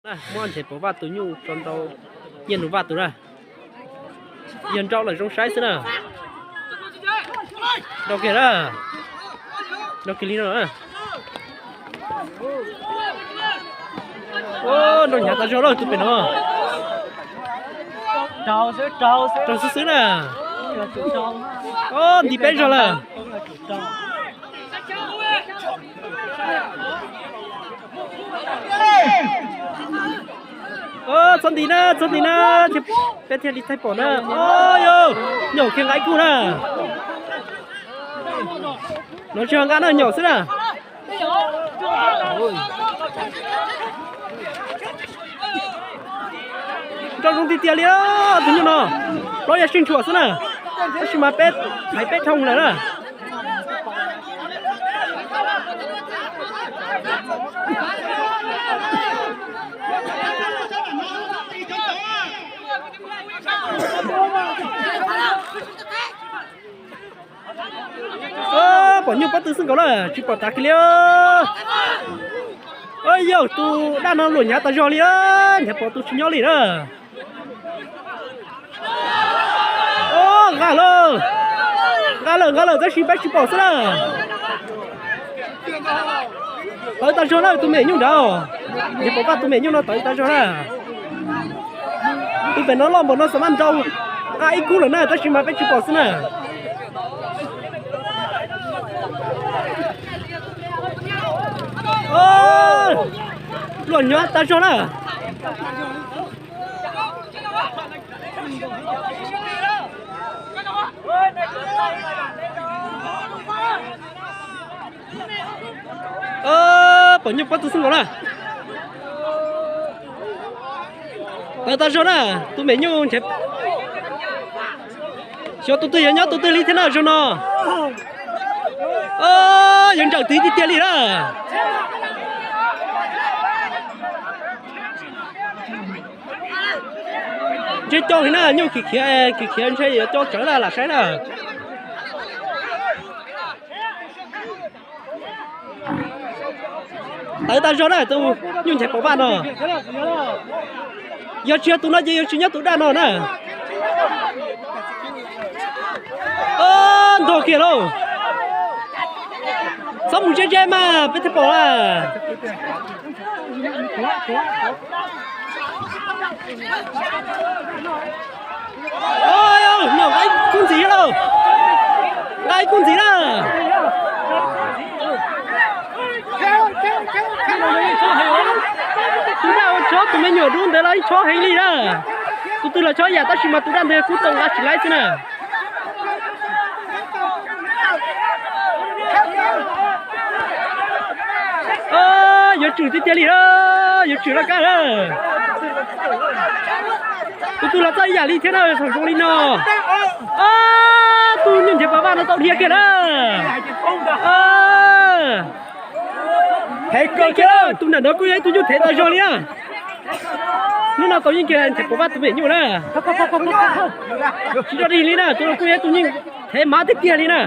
Muab Nchaiv Pov Vaj tus nyuj tso rau Nyiaj Nus Vaj tus na. Yog nrau lawm zoo saib xwb na. Nrau kiag na. Nrau kiag li no na. Nrau hnyav tas zog lawm tus pem no. Rau xwb xwb na. Nti peb zog lawm. Txhob nti na, txhob nti na, peb thiaj li thaij pom na. Yog, nyom kiag nqa ib kub na. No tsis yog nqa na, nyom xwb na. Nrau zoo tiag tiag li tus nyuj no. Plaub yog sij ntshua xwb na. Tab sis mas peb thaiv peb dhau lawm na. Pom nyuj pob tw xwb nkaus na, tsis pom tav kiag li. Yog tus daj no luam hnyav tas zog li, hnyav pom tus tsis nyob li na. Nqa lawm, nqa lawm, nqa lawm tab sis peb tsis pom xwb na. Tawv tas zog na, tus me nyuj nrad, Nchaiv Pov Vaj tus me nyuj no tawv tas zog na. Tus pem no loj npaum no xav maj nrau nqa ib kub lawm na, tab sis mas peb tsis pom xwb na. Luam hnyav tas zog na. Pom nyuj pob tw xwb nkaus na. Tawv tas zog na, tus me nyuj nrhiav, xyov tus twg yuav nyob tus twg li thiab na zaum no. Yuav nrawm tid tiag tiag li na. Ntshe coj heev na, nyuj khiav khiav, khiav khiav ntshe yuav coj tsawv na, lam saib na. Tawv tas zog na, tus nyuj Nchaiv Pov Vaj no. Yog tsis yog tus no ces yuav tsis nyob tus daj no na. Ntog kiag lauj. Txhob mus ze ze mas peb thiaj pom na. Nqa ib kub ntxiv lauj. Nqa ib kub ntxiv na. Tus daj ua chob tus me nyuam dub ntawd los ib chob heev li na. Tus twg los chob yam tab sis mas tus daj ntawd kub tau nqa tsis laib xwb na. Yuav tswm tiag tiag li na, yuav tswm laj kab na. Tus twg los txawj ib yam li thiab na, thaum zoo li no. Tus nyuj Nchaiv Pov Vaj no tau dhia kiag na. Tus nram no kuj yog ib tug nyuj thev tas zog li na. Hnub no tau yeej kiag Nchaiv Pov Vaj tus me nyuj na. Tsis tso dig li na, tus no kuj yog ib tug nyuj thev mas tiag tiag li na.